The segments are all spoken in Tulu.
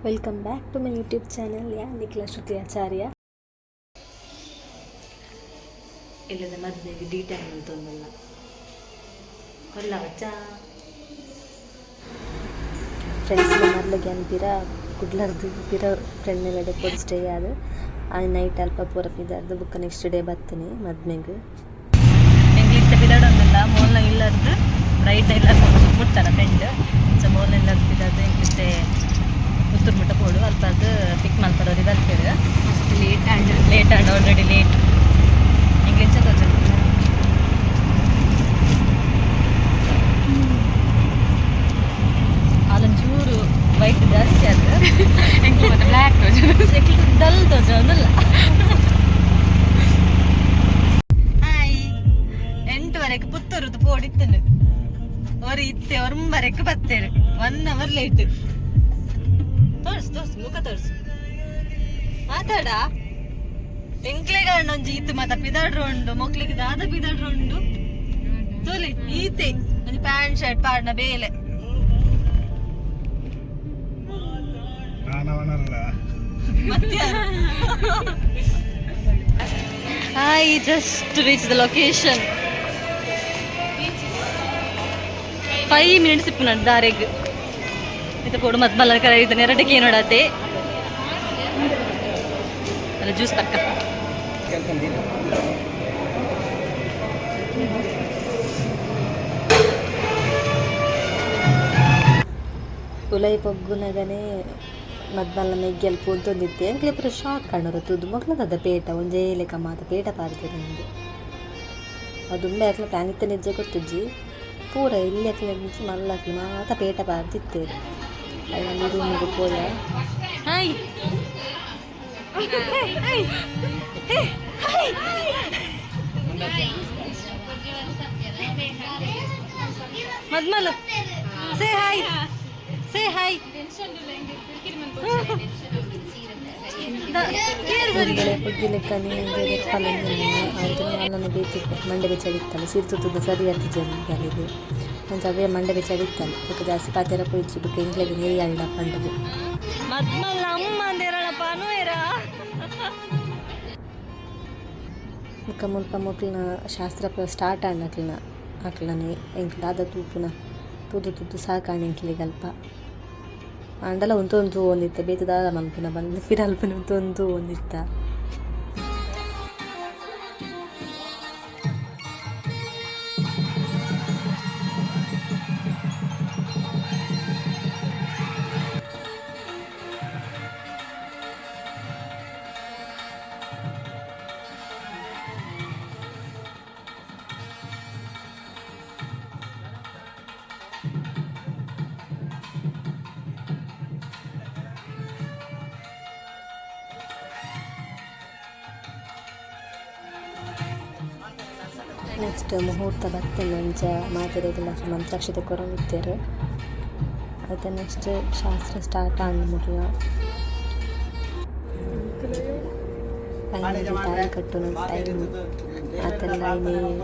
Welcome back to my YouTube channel. ಯಾನ್ ನಿಕ್ಲ ಶ್ರುತಿ ಆಚಾರ್ಯ. ಇಲ್ಲದ ಮದ್ಮೆಗೆ ಡಿ ಟೈಮ್ ಅಂತೊಂದಲ್ಲ ಕೊಲ್ಲ ವಚ್ಚಾ. ಫ್ರೆಂಡ್ಸ್ ಮರ್ಲಗೆ ಅನ್ಪಿರ ಕುಡ್ಲರ್ದು ಪಿರ ಫ್ರೆಂಡ್ ನೆಲೆ ಪೋದು ಸ್ಟೇ ಆದ್ ಆ ನೈಟ್ ಅಲ್ಪ ಪೂರ ಪಿದಾರ್ದು ಬುಕ್ಕ ನೆಕ್ಸ್ಟ್ ಡೇ ಬತ್ತಿನಿ ಮದ್ಮೆಗ್. ಎಂಕ್ಲು ಇತ್ತೆ ಪಿದಾಡೊಂದುಲ್ಲ, ಮೋಲ್ನ ಇಲ್ಲರ್ದು ರೈಟ್ ಇಲ್ಲ ಮುಟ್ತಾನ ಫ್ರೆಂಡ್. ಸೊ ಮೋಲ್ನ ಇಲ್ಲರ್ದು ಪಿದಾರ್ದು ಎಂಕ್ಲಿತ್ತೆ ಪುತ್ತೂರು ಮುಟ್ಟ ಪೋಡು, ಅಲ್ಪ ಅದು ಪಿಕ್ ಮಲ್ಪಡೋರಿ ಬರ್ಪೇರು. ಮಸ್ತ್ late and late and already late. ಎಂಕ್ಲು ಎಂಚ ತೋಜುಂಡು? ಅಲ್ಲೊಂಚೂರು ವೈಟ್ ಜಾಸ್ತಿ ಆದ್ರೆ ಎಂಕ್ಲು ಮತ್ತೆ ಬ್ಲ್ಯಾಕ್ ತೋಜುಂಡು. ಡಲ್ ತೋಜೊಂದುಲ್ಲ. ಹಾಯ್, ಎಂಟುವರೆಗೆ ಪುತ್ತೂರುದು ಪೋಡಿತ್ತನು ಒರಿ ಇತ್ತೆ ಒಂಬರೆಕ್ ಬತ್ತೇರು. 1 ಅವರ್ ಲೇಟ್. ತೋರ್ಸು, ತೋರ್ಸು, ಮುಖ ತೋರ್ಸು, ಮಾತಾಡ. ಎಂಕ್ಲೆಗ ಒಂಜಿ ಇತ್ತು ಮಾತ ಪಿದಾಡ್ರ ಉಂಡು, ಮೊಕ್ಲಿಗೆ ದಾದ ಪಿದಾಡ್ರ ಉಂಡು ತೋಲಿ. ಈತೆ ಒಂಜಿ ಪ್ಯಾಂಟ್ ಶರ್ಟ್ ಪಾಡ್ನ ಬೇಲೆ. ನಾನವನಲ್ಲ. I just reach the location. 5 minutes ಇಪ್ಪು ನಡ್ ದಾರೆಗ್. ಇತ್ತ ಪೋಡು ಮತ್ ಮಲ್ಲ ಕರ ಇದ್ದಾನೆ ಎರಡಕ್ಕೆ ನೋಡತ್ತೆ ಅಲ್ಲ ಜ್ಯೂಸ್ ಪಕ್ಕ. ಉಲೈ ಪೊಗ್ಗುನಗನೆ ಮದ್ಮಲ್ಲ ಮೆಗ್ಗೆಲ್ ಪೂಂತೊಂದಿತ್ತೆ. ಎಂಕ್ಲೆ ಪೂರ ಶಾಕ್ ಆಂಡ್ ತೂದು, ಮೊಕ್ಲದ ಪೇಟ ಒಂಜೇ ಲೆಕ್ಕ ಮಾತ ಪೇಟ ಪಾಡ್ದೆರ್ ಇಂದ್. ಅವು ದುಂಬೆ ಅಕ್ಲ ಪ್ಲಾನ್ ಇತ್ತೆ ನಿಜ ಗೊತ್ತುಜ್ಜಿ, ಪೂರ ಎಲ್ಯಕ್ಲೆ ಮಲ್ಲಕ್ಲು ಮಾತ ಪೇಟ ಪಾಡ್ದಿತ್ತೆರ್. ಐನ್ ರೂಮಿಗ್ ಪೋಯ. Hi hi hi. ಮದ್ಮಲ್ಲ, ಸೇ ಹಾಯ್, ಸೇ ಹಾಯ್. ಪೊಗ್ಗಿ ಲೆಕ್ಕನೆ ಅಲ್ಲನ ಬೇತಿ ಮಂಡೆ ಬೆಚ್ಚಡಿತ್ತಲ್ಲ, ಸೀರೆ ತುತ್ತುದು ಸರಿ ಆತಿಜಿ ಗಲಿಗೆ. ಒಂಚ ಅವೇ ಮಂಡೆ ಬೆಚ್ಚಡಿತ್ತಲ್ಲ, ಬೊಕ ಜಾಸ್ತಿ ಪಾತೆರ ಪೋಯಿಜಿ. ಬೊಕ ಎಂಕ್ಲೆಗ್ ನೀರು ಅಳ್ಳ ಪಂಡುದು. ಮದ್ಮಲ್ಲ ಅಮ್ಮ ಅಂದೇರಳ ಪನುವೇರ. ಬೊಕ ಮುಲ್ಪ ಮೊಕ್ಲ್ನ ಶಾಸ್ತ್ರ ಪೂರ ಸ್ಟಾರ್ಟ್ ಆಂಡ್. ಅಕ್ಲ್ನ ಅಕ್ಲನೆ ಎಂಕ್ ದಾದ ತೂಪುನ ತೂದು ತೂದು ಸಾಕಾಂಡ್ ಎಂಕ್ಲೆಗ್ ಅಲ್ಪ. ಆಂಡಲ ಉಂತೊಂದು ತೂವೊಂದಿತ್ತ, ಬೇತೆ ದಾದ ಮನ್ಪುನ ಪಂದ್ ಪಿರ ಅಲ್ಪನೆ ಉಂತೊಂದು ತೂವೊಂದಿತ್ತ. ನೆಕ್ಸ್ಟ್ ಮುಹೂರ್ತ ಬತ್ತಂಡ ಅಂಚ ಮಾತೆರೆಗ್ಲ ಮಂತ್ರಾಕ್ಷತೆ ಕೊರೊಂದಿತ್ತೆರ್. ಐತ ನೆಕ್ಸ್ಟ್ ಶಾಸ್ತ್ರ ಸ್ಟಾರ್ಟ್ ಆಂಡ್ ಮುಟ್ಲ. ಫೈನಲಿ ತಾಳಿ ಕಟ್ಟುನ ಟೈಮ್. ಆತೆಲ್ಲ ಇನಿ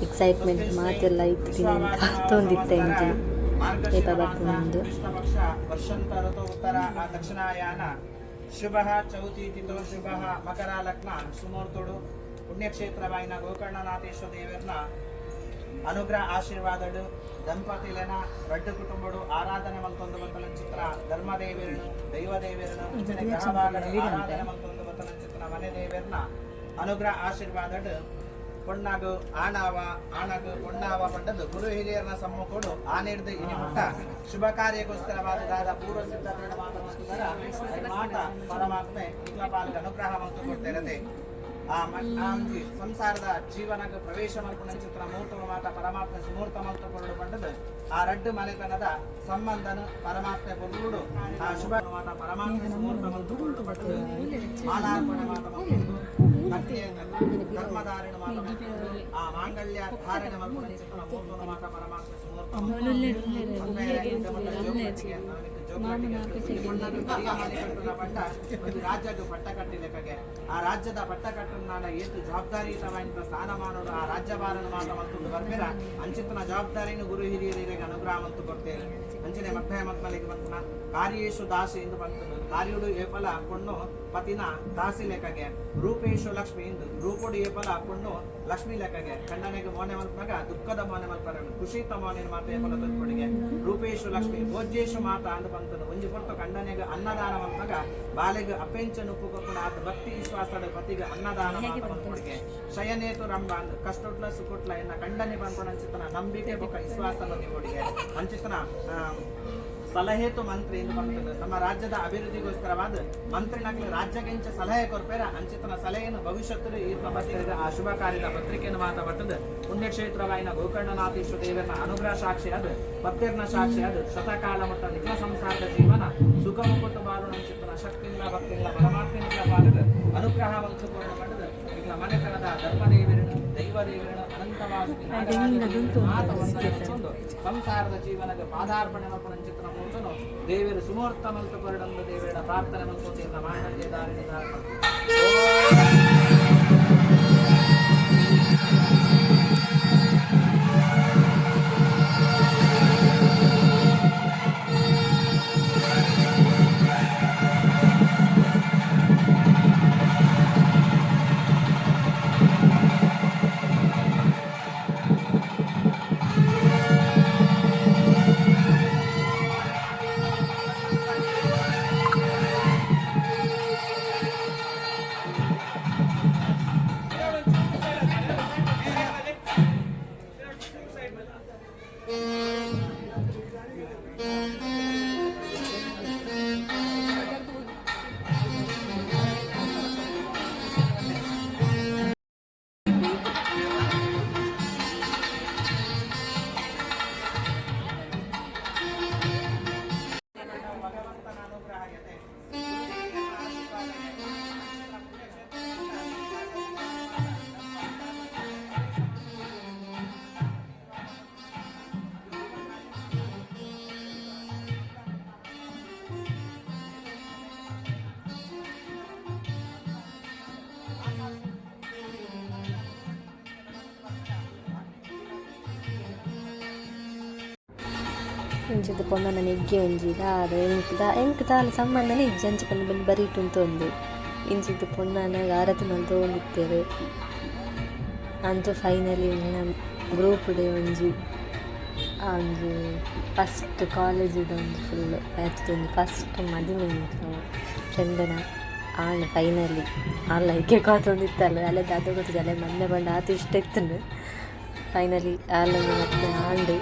ಎಕ್ಸೈಟ್ಮೆಂಟ್ ಮಾತೆಲ್ಲ ಇತ್ತು, ಕಾತೊಂದಿತ್ತ ಎಂಕ್ಲು ಏಪ ಬರ್ಪುಂಡು. ಕೃಷ್ಣಪಕ್ಷ ವರ್ಷಂತ ಋತು ಉತ್ತರ ದಕ್ಷಿಣಾಯಾನ ಶುಭ ಚೌತಿ ತಿಥೋ ಶುಭ ಮಕರ ಲಗ್ನ ಸುಮೂರ್ತುಡು ಪುಣ್ಯಕ್ಷೇತ್ರವಾಯಿನ ಗೋಕರ್ಣನಾಥೇಶ್ವರ ದೇವರ್ನ ಅನುಗ್ರಹ ಆಶೀರ್ವಾದಡು ದಂಪತಿಲೆನ ರಡ್ಡು ಕುಟುಂಬಡು ಆರಾಧನೆ ಮಲ್ತೊಂದು ಬತ್ತನ ಚಿತ್ರ ಧರ್ಮದೇವಿರನು ದೈವದೇವಿರನು ಅಂಚನೆ ಗ್ರಹಭಾಗಡು ಆರಾಧನೆ ಮಲ್ತೊಂದು ಬತ್ತನ ಚಿತ್ರ ಮನೆ ದೇವರ್ನ ಅನುಗ್ರಹ ಆಶೀರ್ವಾದಡು ಪೊಣ್ಣಗು ಆಣಾವ, ಆಣಗು ಪೊಣ್ಣಾವ ಪಂಡದು ಗುರು ಹಿರಿಯರನ ಸಮ್ಮುಖಡು ಆನಿಡ್ದು ಇನಿ ಮುಟ್ಟ ಶುಭ ಕಾರ್ಯಕ್ಕೋಸ್ಕರವಾದ ದಾದ ಪೂರ್ವ ಸಿದ್ಧತೆ ಮಾತ ಮಾತ ಪರಮಾತ್ಮೆ ನಿಕ್ಲ ಪಾಲ್ಗೆ ಅನುಗ್ರಹ ಮಂತು ಕೊಡ್ತಿರತೆ. ಆ ಒಂಜಿ ಸಂಸಾರದ ಜೀವನಕ್ಕೆ ಪ್ರವೇಶ ಮಲ್ಪುನ ಚಿತ್ರ ಮುಹೂರ್ತ ಮಾತ ಪರಮಾತ್ಮ ಸುಮೂರ್ತ ಮಂತು ಕೊರಡು ಪಂಡದು ಆ ರಡ್ಡು ಮನೆತನದ ಸಂಬಂಧನು ಪರಮಾತ್ಮ ಬೊಲ್ಗುಡು ಆ ಶುಭ ಮಾತ ಪರಮಾತ್ಮ ಸುಮೂರ್ತ ಮಂತು ಕೊರಡು ಪಂಡದು ಮಾಲಾರ್ಪಣೆ ಮಾತ ಮಲ್ಪುಂಡು, ಧರ್ಮಧಾರಣೆ ಮಾತ ಮಲ್ಪುಂಡು, ಆ ಮಾಂಗಲ್ಯ ಧಾರಣೆ ಮಲ್ಪುನ ಚಿತ್ರ ಮುಹೂರ್ತ ಮಾತ ಪರಮಾತ್ಮ ಸುಮೂರ್ತ. ಪಂಡ ಒಂದು ರಾಜ್ಯದ ಪಟ್ಟ ಕಟ್ಟಿಲೆಕ್ಕಗೆ ಆ ರಾಜ್ಯದ ಪಟ್ಟ ಕಟ್ಟುನಾಡ ಏತು ಜವಾಬ್ದಾರಿಯುತವಾದ ಸ್ಥಾನಮಾನೋಡು ಆ ರಾಜ್ಯಭಾರನ ಮಾತ ಮತ್ತೊಂದು ಬರ್ಬೇರ ಅಂಚಿತನ ಜವಾಬ್ದಾರಿಯನ್ನು ಗುರು ಹಿರಿಯರಿಗೆ ಅನುಗ್ರಹ ಮತ್ತು ಕೊಡ್ತೇವೆ. ಅಂಚನೆ ಮಧ್ಯ ಮತ್ಮಲಿಗೆ ಬಂತನ ಕಾರ್ಯೇಶು ದಾಸಿ ಎಂದು ಬಂತನು. ಕಾರ್ಯುಡು ಏಪಲ ಪೊಣ್ಣು ಪತಿನ ದಾಸಿ ಲೆಕ್ಕಗೆ. ರೂಪೇಶು ಲಕ್ಷ್ಮಿ ಎಂದು, ರೂಪುಡು ಏಪಲ ಪೊಣ್ಣು ಲಕ್ಷ್ಮಿ ಲೆಕ್ಕಗೆ. ಕಣ್ಣನಿಗೆ ಮೋನೆ ಮಲ್ಪನಾಗ ದುಃಖದ ಮೋನೆ ಮಲ್ಪರ, ಖುಷಿತ ಮೋನೆ ಮಾತ ಏಪಲ ತೊತ್ಕೊಡಿಗೆ. ರೂಪೇಶು ಲಕ್ಷ್ಮಿ ಭೋಜ್ಯೇಶು ಮಾತ ಅಂದು ಬಂತನು. ಒಂಜಿ ಪೊರ್ತು ಕಂಡನೆಗೆ ಅನ್ನದಾನ ಮಲ್ಪನಾಗ ಬಾಲೆಗೆ ಅಪೆಂಚ ನುಪ್ಪು ಕೊಪ್ಪುನ ಆತ ಭಕ್ತಿ ವಿಶ್ವಾಸದ ಪತಿಗೆ ಅನ್ನದಾನ ಮಾತ ಮಲ್ಪೊಡಿಗೆ. ಶಯನೇತು ರಂಬ ಅಂದ್, ಕಷ್ಟೊಟ್ಲ ಸುಖೊಟ್ಲ ಎನ್ನ ಕಂಡನೆ ಪನ್ಪುನ ಅಂಚಿತನ ನಂಬಿಕೆ ಬೊಕ್ಕ ವಿಶ್ವಾಸನ ದಿವೊಡಿಗೆ. ಅಂಚಿತನ ಸಲಹೆತು ಮಂತ್ರಿ ಎಂದು ಬಂತನು. ನಮ್ಮ ರಾಜ್ಯದ ಅಭಿವೃದ್ಧಿಗೋಸ್ಕರವಾದ ಮಂತ್ರಿನಕ್ಲಿ ರಾಜ್ಯಗೆಂಚ ಸಲಹೆ ಕೊರ್ಪೇರ ಅಂಚಿತನ ಸಲಹೆಯನ್ನು ಭವಿಷ್ಯತ್ತು ಈ ಪ್ರಪಂಚದ ಆ ಶುಭ ಕಾರ್ಯದ ಪತ್ರಿಕೆಯನ್ನು ಮಾತಾಡ್ತದೆ. ಪುಣ್ಯಕ್ಷೇತ್ರವಾಯಿನ ಗೋಕರ್ಣನಾಥೇಶ್ವರ ದೇವರನ ಅನುಗ್ರಹ ಸಾಕ್ಷಿ ಅದು, ಭಕ್ತರ್ನ ಸಾಕ್ಷಿ ಅದು, ಶತಕಾಲ ಮಟ್ಟ ನಿಖಿಲ ಸಂಸಾರದ ಜೀವನ ಸುಖಮ ಕೊಟ್ಟು ಬಾಳು. ಅಂಚಿತನ ಶಕ್ತಿಯಿಂದ ಭಕ್ತಿಯಿಂದ ಪರಮಾತ್ಮನಿಂದ ಬಾಳದ ಅನುಗ್ರಹ ವಂಶಪೂರ್ಣ ಪಡೆದು ನಿಖಿಲ ಮನೆತನದ ಧರ್ಮದೇವರನು ದೈವದೇವರನು ಅನಂತವಾಸುಕಿ ಮಾತ ವಂದನೆ ಸಂಸಾರದ ಜೀವನದ ಪಾದಾರ್ಪಣೆ ಮಲ್ಪುನ ಅಂಚಿತನ ಮೂರ್ತನು ದೇವರು ಸುಮೂರ್ತ ಮಲ್ತು ಕೊರಡಂದು ದೇವರ ಪ್ರಾರ್ಥನೆ ಮಲ್ತು ಮಾಂಗಲ್ಯ ಧಾರಣೆ ಧಾರಣ. ಭಗವಂತನ ಅನುಗ್ರಹ ಯತೆ. ಇಂಚಿದ ಪೊಣ್ಣನ ಮೆಗ್ಗೆ ಒಂಜಿ ದಾದ ಎಂಕ್ ದಾ ಎಂಕ್ ದಾಲ ಸಂಬಂಧನೇ ಇಜ್ಜಿ. ಅಂಚ ಪಂದ್ ಬಂದು ಬರೀಟ್ ಉಂತೊಂದು ಇಂಚಿದ ಪೊಣ್ಣನ ಆರತಿ ಮಲ್ತೊಂದಿತ್ತೆರ್. ಅಂಚ ಫೈನಲಿ ಗ್ರೂಪ್ ಡೆ ಒಂಜಿ ಆ ಒಂಜಿ ಫಸ್ಟ್ ಕಾಲೇಜಿದ ಒಂಜಿ ಫುಲ್ ಬ್ಯಾಚ್ ಒಂಜಿ ಫಸ್ಟ್ ಮದಿಮೆ ಫ್ರೆಂಡನ ಆಂಡ್. ಫೈನಲಿ ಆಲ್ ಐಕೆ ಕಾತೊಂದಿತ್ತಲ್ಲ. ಅಲ್ಲೇ ದಾದ ಗೊತ್ತಿದೆ ಅಲ್ಲೇ ಮೊನ್ನೆ ಪಂಡ ಆತು ಇಷ್ಟ ಇತ್ತುಂಡು. ಫೈನಲಿ ಆಲ್ ಮತ್ತೆ ಆಂಡ್.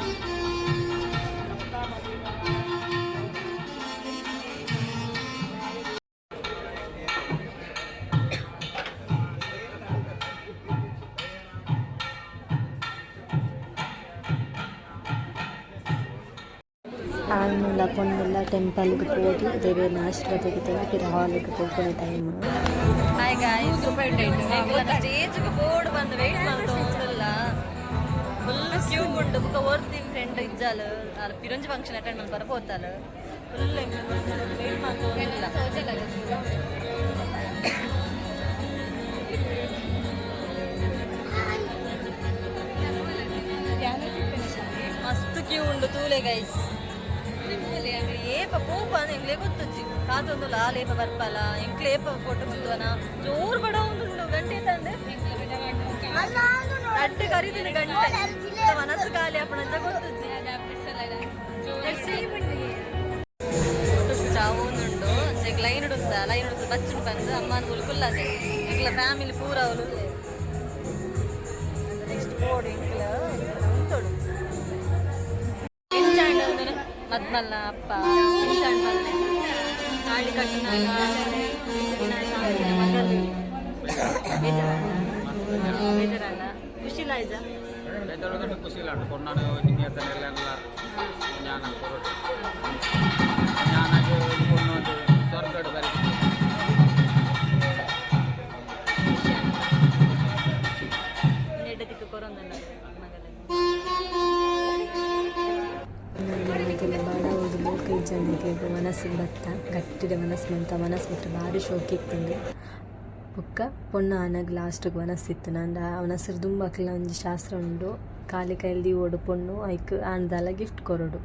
ಆಣುಲ ಪೊಣ್ಣುಲ ಟೆಂಪಲ್ಗ್ ಪೋದು ದೇವೆರ್ನ ಆಶೀರ್ವಾದ ದೆತೊಂದು ಪಿರ ಹಾಲ್ಗ್ ಪೋಪುನ ಟೈಮ್. ಹಾಯ್ ಗಾಯ್ಸ್, ಸ್ಟೇಜ್ಗೆ ಬೋರ್ಡ್ ಬಂದು ವೆಯ್ಟ್ ಮಲ್ತೊಂದುಲ್ಲ. ಫುಲ್ ಕ್ಯೂ ಉಂಡು. ಬೊಕ ಒರ್ತಿ ಫ್ರೆಂಡ್ ಇಜ್ಜಾಲ್, ಆಲ್ ಪಿರೊಂಜಿ ಫಂಕ್ಷನ್ ಅಟೆಂಡ್ ಮಲ್ಪರ ಪೋತಾಲ್. ಫುಲ್ ವೆಯ್ಟ್ ಮಲ್ತೊಂದುಲ್ಲ. ಮಸ್ತ್ ಕ್ಯೂ ಉಂಡು, ತೂಲೆ ಗೈಸ್. ಏಪ ಪೋಪ ಎಂಕ್ಲೆ ಗೊತ್ತುಜ್ಜಿ. ಕಾತೊಂದುಲ್ಲ. ಆ ಲೇಪ ಬರ್ಪಲ, ಎಂಕ್ಲೆ ಏಪ ಫೋಟೋ ಮಂತುವನ. ಜೋರು ಬಡ ಉಂಡು. ಗಂಟೆ ತಂದೆ ಅಡ್ಡು ಕರಿದಿನ ಗಂಟೆ ಮನಸ್ಸು ಖಾಲಿ ಅಪ್ಪಣಂತ ಗೊತ್ತುಜ್ಜಿ. ಫೋಟೋ ಶೂಟ್ ಆವೊಂದುಂಡು. ಅಂಚೆ ಲೈನ್ ಉಂತ ಲೈನ್ ಉಂಟು ಬಚ್ಚುಂಡು ಬಂದು ಅಮ್ಮನ ಮುಲು ಕುಲ್ಲದೆ. ಎಂಕ್ಲ ಫ್ಯಾಮಿಲಿ ಪೂರ ಅವಳು. Next board ಎಂಕ್ಲ ಉಂತೋಡು. ಎಂಚಾಂಡ ಮದ್ಮಲ್ನ ಅಪ್ಪ ಎಂಚಾಂಡ್ ಮಲ್ಲೆ ತಾಳಿ ಕಟ್ಟುನಾಗ ಮಗಲು ಬೇಜಾರಾಂಡ? ಬೇಜಾರಾಂಡ? ಖುಷಿಲಾಯ್ಜ? ಬೇಜಾರು ಖುಷಿ ಇಲ್ಲ. ಕೊನ್ನಾಡು ನಿಯತನೆಲ್ಲ ಜ್ಞಾನ ಕೊರಡು ಜ್ಞಾನಗೆ ಕೊನ್ನೊಂದು ಸ್ವರ್ಗಡು ಬರಿ. ಖುಷಿ ಆಂಡ. ಎಡ್ಡೆ ತಿಕ್ಕು ಕೊರೊಂದಲ್ಲ ಮಗಲ. ಮದಲ ಬಡವುಡು ಲೋಕ ಇಜ್ಜಿ. ಇಜ್ಜಂಡ ವನಸ್ ಬತ್ತ ಗಟ್ಟಿದ ವನಸ್ ಮಂತ ವನಸ್ ಮಾತ್ರ ಬಾರಿ ಶೋಕು ಇತ್ತುಂಡು. ಬೊಕ್ಕ ಪೊಣ್ಣು ಆನಗ ಲಾಸ್ಟ್ಗ್ ವನಸ್ ಇತ್ತುಂಡು. ಆಂಡ ವನಸ್ ದುಂಬು ಅಕ್ಲೆನ ಒಂಜಿ ಶಾಸ್ತ್ರ ಉಂಡು, ಖಾಲಿ ಕೈಲ್ ದೀವೊಡು ಪೊಣ್ಣು, ಐಕ್ ಆಂಡಲ ಗಿಫ್ಟ್ ಕೊರೊಡು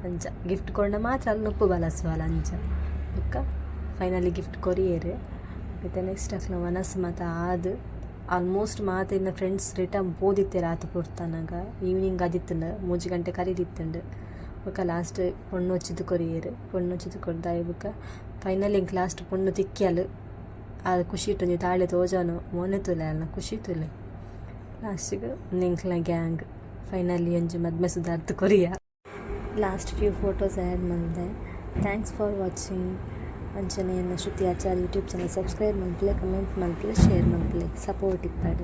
ಅಂಚ. ಗಿಫ್ಟ್ ಕೊರ್ಂಡ ಮಾತ್ರ ಅಲ್ ನುಪ್ಪು ಬಲಸುವಲ್ ಅಂಚ. ಬೊಕ್ಕ ಫೈನಲಿ ಗಿಫ್ಟ್ ಕೊರಿಯೆರ್. ಇತ್ತೆ ನೆಕ್ಸ್ಟ್ ಅಕ್ಲೆನ ವನಸ್ ಮಾತ ಆದ್ ಆಲ್ಮೋಸ್ಟ್ ಮಾತ ಎನ್ನ ಫ್ರೆಂಡ್ಸ್ ರಿಟರ್ನ್ ಪೋದಿತ್ತೆರ್ ಆತ್ ಪೊರ್ತನಗ. ಈವ್ನಿಂಗ್ ಆದಿತ್ತುಂಡು, 3 ಗಂಟೆ ಕರಿದಿತ್ತುಂಡು. ಬೊಕ್ಕ ಲಾಸ್ಟ್ ಪೊಣ್ಣು ಒಚ್ಚಿದ್ ಕೊರಿಯೆರ್. ಪೊಣ್ಣು ಒಚ್ಚಿದ್ ಕೊರ್ದಾಯಿ ಬೊಕ್ಕ ಫೈನಲಿ ಎಂಕ್ ಲಾಸ್ಟ್ ಪೊಣ್ಣು ತಿಕ್ಕಿಯಲ್. ಆಲ್ ಖುಷಿಟ್ ಒಂಜಿ ತಾಳೆ ತೋಜಾನು, ಮೋನೆ ತೂಲೆ, ಅಲ್ನ ಖುಷಿ ತೂಲೆ. ಲಾಸ್ಟಿಗ್ ಎಂಕ್ಲ ಗ್ಯಾಂಗ್ ಫೈನಲಿ ಒಂಜಿ ಮದ್ಮೆ ಸುದಾರ್ತ್ ಕೊರಿಯ. ಲಾಸ್ಟ್ ಫ್ಯೂ ಫೋಟೋಸ್ ಆ್ಯಡ್ ಮಲ್ದೆ. Thanks for watching. ಅಂಚನೆ ಎನ್ನ Shruti Acharya YouTube channel subscribe ಮಲ್ಪುಲೆ, ಕಮೆಂಟ್ ಮಲ್ಪುಲೆ, ಶೇರ್ ಮಲ್ಪುಲೆ, ಸಪೋರ್ಟ್ ಇಪ್ಪಡ್.